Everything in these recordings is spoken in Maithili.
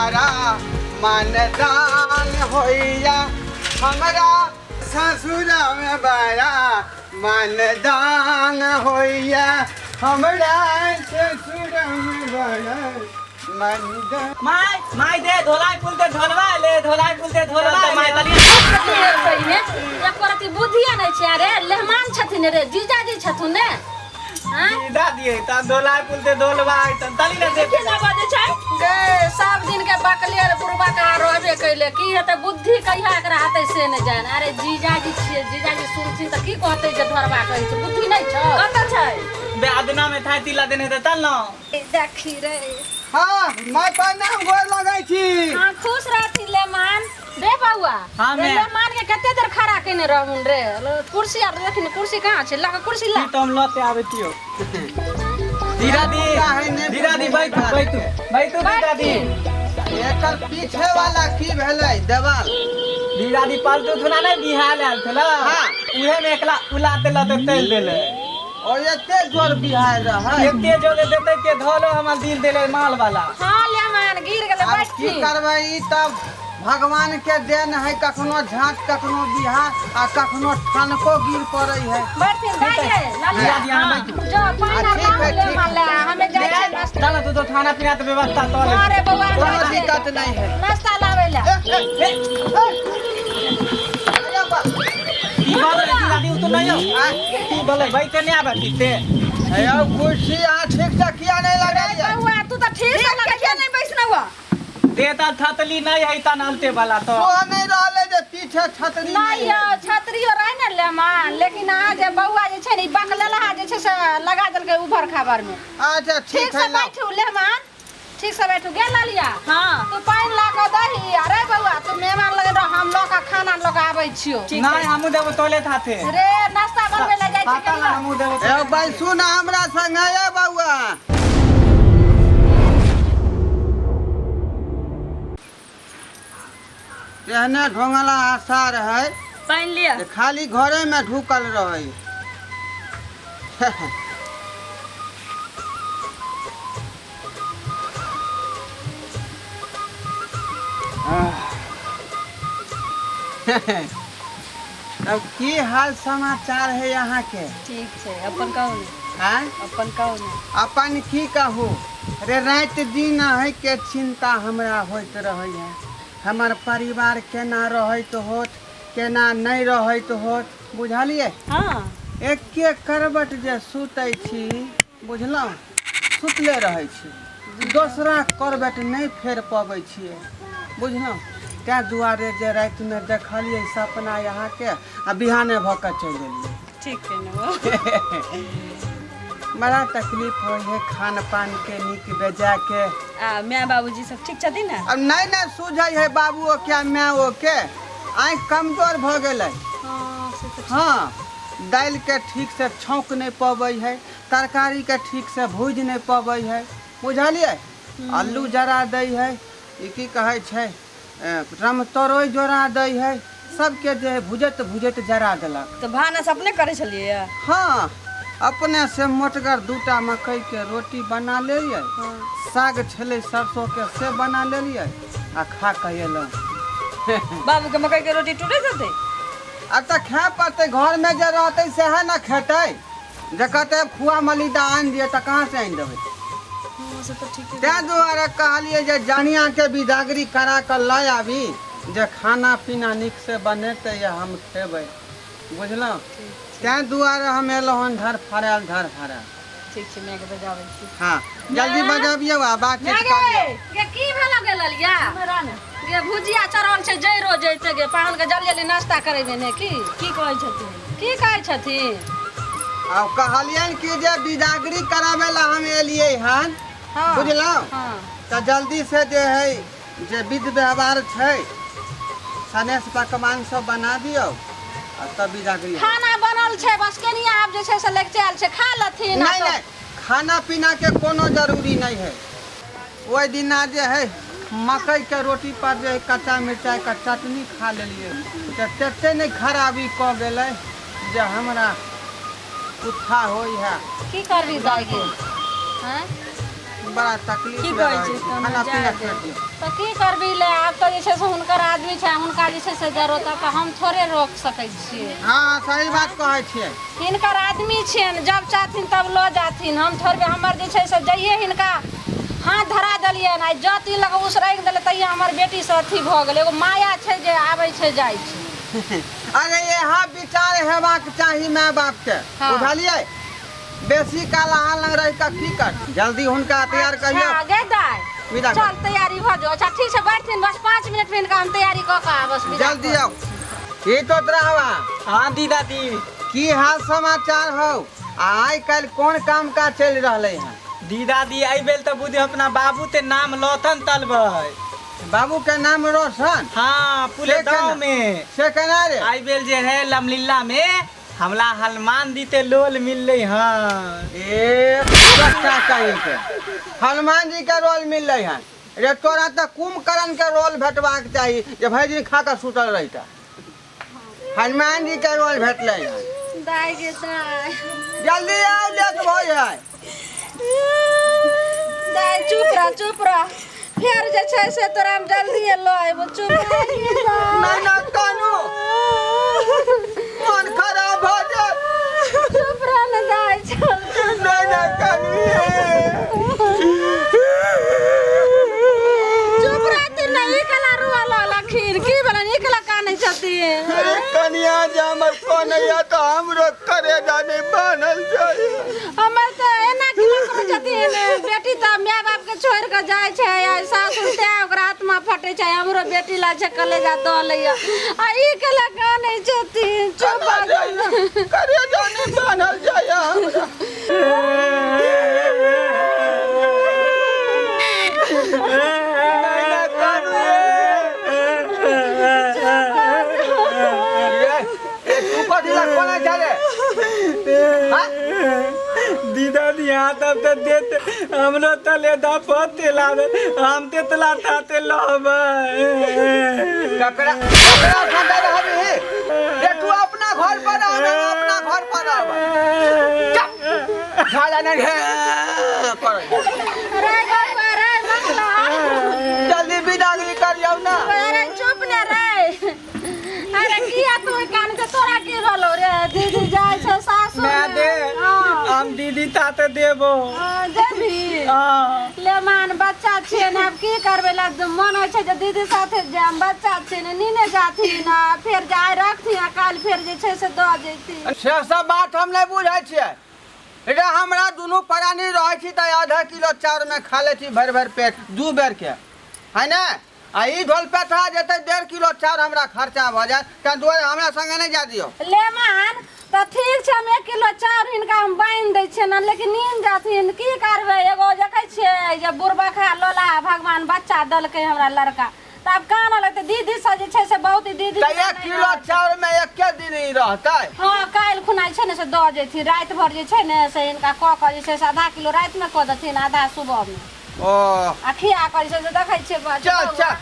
बड़ा मानदान होइया, हमरा ससुरा में बड़ा मानदान होइया, हमरा ससुरा में बड़ा मानदान। माय माय दे धोलाई पुल ते धोलवा ले, धोलाई पुल ते धोलवा ले। माय तनी पहिने एको रति बुद्धिए नहि छै। अरे लेहमान छथिन रे, जीजाजी छथुन ने। हाँ? सीधा दिए त धोलाई पुल ते धोलवा त तली ने दे। केना बाजै छै गे? सब दिन के बकलेर बुढ़बा का रहबे कैले की हेतै, बुद्धि कहिया एकरा हेतै से नहि जान। अरे जीजाजी छियै, जीजाजी सुनथिन तऽ की कहतै जे ढोरबा कहै छै, बुद्धि नहि छौ? कतऽ छै? बे अदना में थाई तिला देने त चल न। देखी रे। हाँ माय, प्रणाम, गोर लगै छी। हाँ, खुश रहती लेमान रे बौआ। हाँ, रे मैं। लेमान के कते देर खड़ा केने रहून रे। कुर्सी आर देखी ने, कुर्सी कहाँ छै? ला के कुर्सी ला। की तो हम लते आवे तियो। दीदा दी, दीदा दी, बैठू बैठू बैठू दीदा दी। एकर पीछे वाला की भेलै देवाल? दीदा दी, पालतू थुना नहीं बिहार आयल छला? हाँ। उहे में एकला उलाते लते तेल देले। और एते जोर बिहार रहै? एते जोर देते के धोलो हमर दिल देले माल वाला। हाँ लेमान, गिर गेलै। आब की बैठथिन। करबै, ई तब भगवान के देन है, कखनो झाँट कखनो बिहार आ कखनो ठनको गिर पड़ै है। बैठथिन दाइ गे ललिया। दिया दिया, हाँ, बैठू। जो पानि आ, आर ठीक लाबू है, ठीक लेमान ले, हमे जाइ छियै नाश्ता। चल तू तो खाना पीना के व्यवस्था तो ले। अरे बौआ, कोनो जाइ छियै। दिक्कत नहीं है। नाश्ता लाबै ले। ए, ए, अरे बा, की बोले दीदा दी, उ तो नहीं हो। आ, की बोले बैठे नहीं आवे तीते। यौ कुर्सी अहाँ ठीक से किया नहीं लगेलियै? बौआ, तू तऽ ठीक से लगै किया नहीं बैसना हुआ? दे त थतली नहीं है त नलते वाला तो। सोह नहीं रहलै जे पीछे छतरी नहीं नहीं है। यौ, छतरियो रहै ने लेमान, लेकिन अहाँ जे बौआ जे छै ने, ई बकलेलहा जे छै से लगा देलकै उभर खाबर में। अच्छा ठीक ठीक से है, लाउ। बैठू लेमान, ठीक से बैठू। गेल ललिया? हाँ। तू पानि ला कऽ दही। अरे बौआ, तू मेहमान लगे रह, हम लऽ कऽ खाना लऽ कऽ आबै छियौ। नहीं, हमू देबो तोले थाथे। रे, नाश्ता बनबै लए जाइ छै। पता ना, हमू देबो। यौ बैसू ने हमरा संगे ये बौआ। तेहने ढोंगला आसार है। पानि लिअ। जे खाली घरे में ढुकल रहै। तब की हाल समाचार है अहाँके? ठीक छै, अपन कहू ने। आँय? अपन कहू ने। अपन की कहू रे, राति दिन अहीँके चिन्ता हमरा होइत रहैए। हमर परिवार केना रहैत होत, केना नहि रहैत होत, बुझलियै? हाँ। एके करबट जे सुतै छी, बुझलहुँ, सुतले रहै छी, दोसरा करबट नहि फेर पबै छियै, बुझलहुँ? ताहि दुआरे जे रातिमे देखलियै सपना अहाँके आ बिहाने भऽ कऽ चलि एलियै। ठीक केलहुँ। बड़ा तकलीफ होइ है खान पान के, नीक बेजाय के। आ माय बाबूजी सब ठीक छथिन ने? अब नहि ने सूझै है बाबुओ के आ मायओ के, आँखि कमजोर भऽ गेलै। हाँ, से तऽ। हाँ, दालिके ठीकसँ छौंक नहि पबै है, तरकारीके ठीकसँ भूजि नहि पबै है, बुझलियै? अल्लू जरा दै है, ई की कहै छै, रामतोरइ जोड़ा दै है, सबके जे है भुजैत भुजैत जरा देलक। तऽ भानस अपने करै छलियै? हाँ, अपने से मोटगर दूटा मकइके रोटी बना लेलियै, साग छलै सरसोके से बना लेलियै आ खा कऽ एलहुँ। बाबूके मकइके रोटी टूटैत हेतै? आब तऽ खाय पड़तै, घरमे जे रहतै सएह ने खेतै। जे कहतै खुआ मलिदा आनि दिअ तऽ कहाँसँ आनि देबै? हँ, से तऽ ठीके। ताहि दुआरे कहलियै जे जनियाके बिदागरी करा कऽ लऽ आबी जे खाना पीना नीकसँ बनेतै आ हम खेबै, बुझलहुँ? ताहि दुआरे हम एलहुँ हन धर फड़ायल धर फड़ायल। ठीक छै, मायके बजाबै छी। हँ, जल्दी बजाबियौ आ बातचीत करियौ। गे, की भेलो गे ललिया? गे, भुजिया चढ़ल छै, जैरो जैते गे, पाहुन के जल्दी जल्दी नाश्ता करेबे ने की? की कहै छथिन? की कहै छथिन? आब कहलियनि कि जे बिदागरी कराबै लए हम एलियै हन। हाँ। बुझलहुँ? हाँ। तऽ जल्दी से जे है जे विध व्यवहार छै, सनेस पकवान सब बना दियौ आ तब बिदागरी होत। खाना बनल छै, बस कनिया आब जे छै से लगिचे आयल छै, खा लेथिन आ नहीं तऽ- नहीं, खाना पीना के कोनो जरूरी नहीं है। ओहि दिना जे है मकई के रोटी पर जे है कच्चा मिरचाई के चटनी खा लेलियै तऽ तते नहि खराबी कऽ गेलै जे हमरा उत्था होइ है। की करबी दाइ गे, हैं? बड़ा तकलीफ की में कहै रहै छै छी। तहन खाना जाय पीना दे। छोड़ि दियौ। तऽ की करबी ले, आब तऽ जे छै से हुनकर आदमी छै, हुनका जे छै से जरूरत तऽ हम थोड़े रोक सकै छियै। हँ, सही बात कहै छियै। हिनकर आदमी छियनि, जब चाहथिन तब लऽ जाथिन, हम थोड़बे। हमर जे छै से जइए हिनका हाथ धरा देलियनि, आइ जँ तिलक उसरगि देलै तहिया हमर बेटीसँ अथी भऽ गेलै। एगो माया छै जे आबै छै जाइ छै। अरे यहाँ विचार हेबाक चाही माय बाप के। हाँ। बुझलियै, बेसी काल अहाँ लग रहि कऽ की कर, जल्दी हुनका तैयार करियौ। अच्छा, गे दाइ, विदा चल तैयारी भऽ जाउ। अच्छा ठीक छै, बैठथिन, बस 5 मिनट में हिनका हम तैयारी कऽ कऽ आबस। विदा जल्दी कऽ आउ। की तो रहवा? हाँ दीदादी। की हाल समाचार हो? आइ काल्हि कोन काम काज चलि रहलै हँ? दीदादी, एहि बेर तऽ बुझियौ अपना बाबू ते नाम लौथन तलबै। बाबू के नाम रोशन? हाँ, पूरे से केना? गाँव में। से केना रे? एहि बेर जे है लमलीला में हमला हनुमान दी ते लोल मिललै हँ। ए बच्चा कहीं के हनुमान जी के रोल मिललै हन रे? तोरा तऽ कुंभकर्ण के रोल भेटबाक चाही जे भरि दिन खा कऽ सुतल रहिता। हनुमान जी के रोल भेटलै हन। दाइ गे दाइ। जल्दी आउ, लेट भऽ जाइ। दाइ चुप रह, चुप रह, फेर जे छै से तोरा हम जल्दिए लऽ अयबो, चुप रह। नहि नहि कानू, मन खराब भऽ जायत। चुप रह ने दाइ, चल। नहि नहि कानू। चुप रहती ने, ई कला रुआ लखिन, की भेलनि, ई कला कानै छथिन? अरे कनिया, जे हमर कन्हैया तऽ हमरो करेजा नहि बान्हल छै। हमर तऽ एना की करै छथिन? बेटी तऽ माय बाप के छोड़ि कऽ जाइ छै आ सासुर, तें ओकरा आत्मा फटै छै। हमरो बेटी ला छै कलेजा दऽ लैया आ ई केला कानै छथिन? चुप भऽ जाउ। करेजा नहि बान्हल जाइया हमरा। नहि नहि कानू। ए, ए, तू कथी ला कोना छै रे? हाँ? दीदादी, यहाँ तब तऽ देत हमरो तले दा पते लाबे, हम तेतला ताते लहबै। ककरा ककरा साथे रहबही रे? तू अपना घर पर रह, हम अपना घर पर रहब। झाला नहीं है करै। रे बउआ रे मंगला। जल्दी विदागरी करियौ ना। अरे चुप ने रे। अरे किया तू कान के, तोरा की भेलौ रे? दीदी जाइ छै सासुर। मैं दे। हाँ। हम दीदी ताते देबो। हाँ, देबही? हाँ। ले मान, बच्चा छियै ने, आब की करबै? ला मन होइ छै जे दीदी साथे जायब, बच्चा छियै ने, नीने जाथिन आ फेर जाय रखथिन आ काल्हि फेर जे छै से दऽ जैथिन। से सब बात हम नहि बुझै छियै रे। हमरा दुनू प्राणी रहै छी तऽ आधा किलो चाउरमे खा लै छी भरि भरि पेट 2 बेर के, है ने? आ ई ढोल पेठा जेतै, 1.5 किलो चाउर हमरा खर्चा भऽ जायत, ताहि दुआरे हमरा संगे नहि जाय दियौ। ले मान, तऽ ठीक छै, हम 1 किलो चाउर हिनका हम बान्हि दै छियनि, लेकिन नींद जाथिन। की करबै, एगो देखै छियै जे बुढ़बखा लोला भगवान बच्चा देलकै हमरा लड़का, तऽ आब कानऽ लगतै दीदी सब जे छै से बहुत दीदी। तऽ 1 किलो चाउरमे एके दिन ई रहतै? हँ, काल्हि खुना जे छै ने से दऽ जैथिन। राति भरि जे छै ने से हिनका कऽ कऽ जे छै से आधा किलो रातिमे कऽ देथिन, आधा सुबहमे। ओ आ खिया कऽ जे छै से देखै छियै चल चल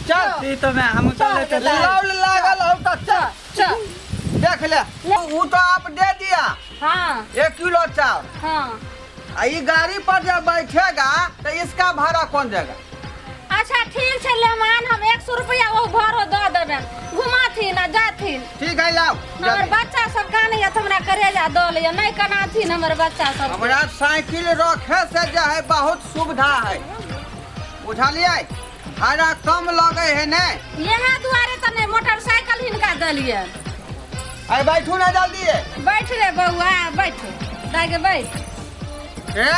चल। ई तो मैं हम तले ते लौल लागल हो तऽ चल। चल। देख ले, वो तो आप दे दिया। हाँ। 1 किलो चाउर। हाँ। आ ई गाड़ी पर जब बैठेगा तो इसका भाड़ा कौन देगा? अच्छा ठीक छै लेमान, हम 100 रुपया ओ भरो दऽ देबनि, घुमाथिन आ जाथिन। ठीक है, लाओ हमर जल्दी। बच्चा सब कानैया तऽ हमरा करेजा दऽ लैया, नहि कनाथिन हमर बच्चा सब। हमरा साइकिल रखे से जो है बहुत सुविधा है, बुझलियै? भाड़ा कम लगे है ने। इएह दुआरे तऽ नहि मोटरसाइकिल हिनका देलियै। अरे बैठू ना जल्दी। बैठ रे बौआ, बैठ दाइ के बैठ। ए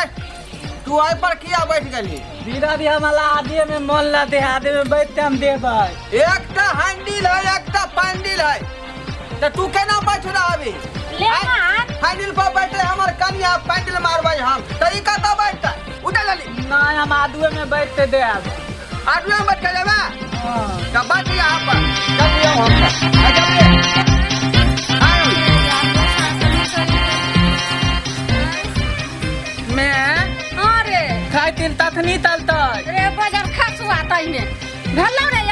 तू एहि पर किया बैठ गेली? दीदादी, हमला आधे में मन लाते, आधे में बैठते हम देबै। एकटा हैंडल है, एकटा पैंडल है, तऽ तू केना बैठ रहा अभी? ले मान। हैंडल पर बैठे हमर कनिया, पैंडल मारबै हम, तऽ ई कतऽ बैठतै? उठा जल्दी। नहीं, हम आधुए में बैठते देब। आदमी में बैठ के जेबै? हाँ। तऽ बैठ यहाँ पर, जल्दी आउ हम पर। आ, जल्दी आउ। मैं हाँ रे। खाइतिन तखनी तलतै। रे बजर खसुआ, तैमे भेलौ रे।